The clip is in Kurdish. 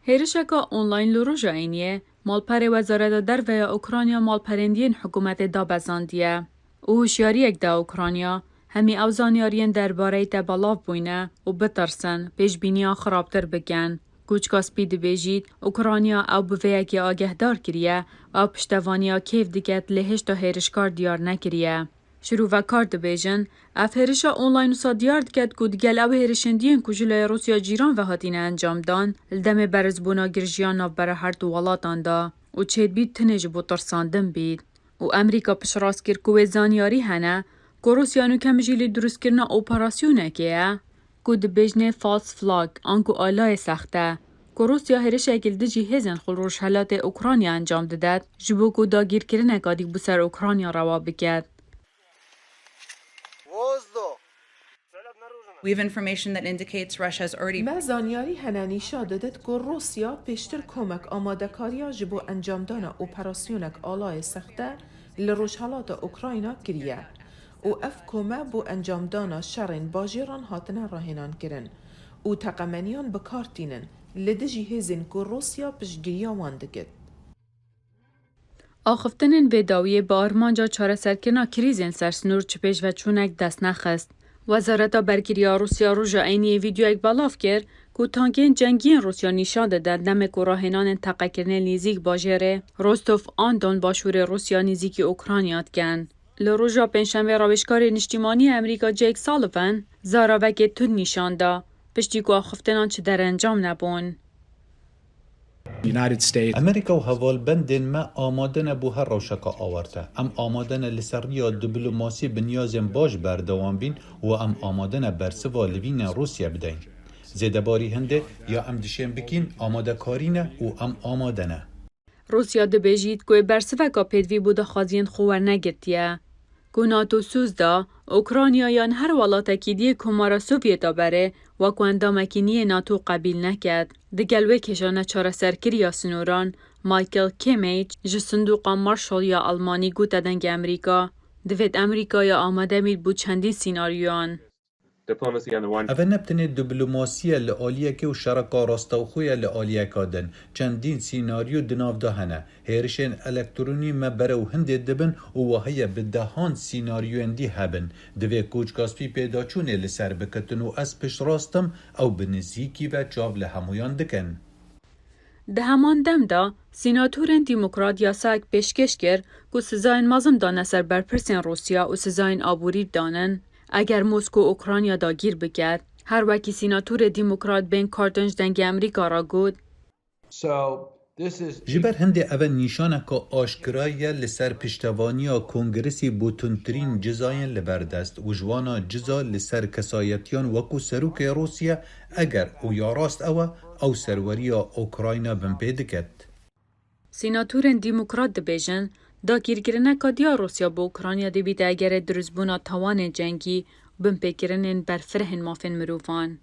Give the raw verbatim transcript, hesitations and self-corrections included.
Hêrişeka online li roja Êniyê, malperê Wezareta Derve ya Ukrayna malperên yên hikûmetê dabezandiye û hişyariyek da Ukrayna, hemî ew zanyariyên derbareyî te belav bûyne û bitirsin, pêşbîniya xirabtir bikin. Koçka Spî dibêjît, Ukrayna ew bi vê yekê agehdar kiriye û ew piştevaniya kêf diket, lê hêşta hêrişkar diyar nekiriye. Şîrovekar dibêjin, ev hêrişa online wisa diyar diket ku digel ew hêrişên diyên ku ji layê Rûsya cîran ve hatine encamdan, li demê berizbûna girjiya navbera her du welatan de û çêdibît tinê ji bo tirsandin bît. Û Amerîka piştrast kir ku wê zanyarî hene ku Rûsya nûke mijîlî durustkirina operasyonekê ye ku dibêjnê false flag, anku alayê sexte, ku Rûsya hêrişekî li dijî hêzên xwe li rojhelatê Ukrayna encam didet, ji bo ku dagîrkirineka dî bo ser Ukrayna rewa biket. We have information that indicates Russia has already Me zanyarî hene nîşa didit ku Rûsya pêştir komek amadekariya ji bo encamdana operasyonek alayê sexte li rojhelata Ukrayna kiriye û ev kome bo encamdana şerên bajêran hatine rahênankirin û teqemeniyan bi kar tînin li dijî hêzên ku Rûsya piştgiriya wan dikit. Axiftinên vê dawiyê bi armanca çareserkirina krîzên ser sinûr çi pêşveçûnek dest nexist. Wezareta Bergiriya Rûsya roja Êniyê vîdeoyek belav kir ku tankên cengiyên Rûsya nîşan didin demê ku rahênanên teqekirinê li nêzîk bajêrê Rostov-on-Don başûrê Rûsya nêzîkî Ukrayna dikin. Li roja Pêncşemê rawêjkarê niştîmanî Amerîka Jake Sullivan zaravekê tund nîşan da, piştî ku axiftinan çi derencam nebûn. Amerîka û hevalbendên me amade ne bo her rewşeka awarte. Em amade ne li ser riya diplomasî bi niyazên baş berdewam bîn û em amade ne bersiva li vî ne Rûsya bideyn. Zêdebarî hindê ya em dişên bikîn amadekarî ne û em amade ne. Rûsya dibêjît ku ê bersiveka pêdivî bo daxwaziyên xwe wernegirtiye. Ku NATO soz da, Ukrayna yan her welatekî diyê Komara Sovyeta berê wek ku endamekî niyê NATO qebîl neket. Digel wê kêşa neçareserkirî ya sinoran, Michael Kimmage ji Sindoqa Marshall ya Almanî gote Dengê Amerîka, Divêt Amerîkaya amade bît bo çendîn sînaryoyan. Ev ne bi tenê diplomasî ye li aliyekê û şereka rastewxo ye li aliyeka din. Çendîn sînaryo di nav de hene. Hêrişên elektronî me berew hindê dibin û wa heye bi dehan sînaryoyên dî hebin. Divê Koçka Spî pêdaçûnê li ser bikitin û ez piştrast im, ew bi nizîkî ve çav li hemûyan dikin. Di heman dem de, sînatorên demokrat yasayek pêşkêş kir ku sizayên mezin dane ser berpirsên Rûsya û sizayên aborî bidanin, eger Moskow Ukrayna dagîr biket. Her wekî sînatorê demokrat Ben Cardin ji Dengê Amerîka re got, Ji ber hindê ev e nîşaneke aşkirayî ye li ser piştevaniya Kongresî bo tundtirîn cizayên li ber dest û ji wana ciza li ser kesayetiyan wekû serokê Rûsya, eger û ya rast ew e, ew serweriya Ukrayna binpê diket. Sînatorên demokrat dibêjin, dagîrkirineka diya Rûsya bo Ukrayna dê bîte egerê dirustbûna tawanên cengî û binpêkirinên berfirehên mafên mirovan.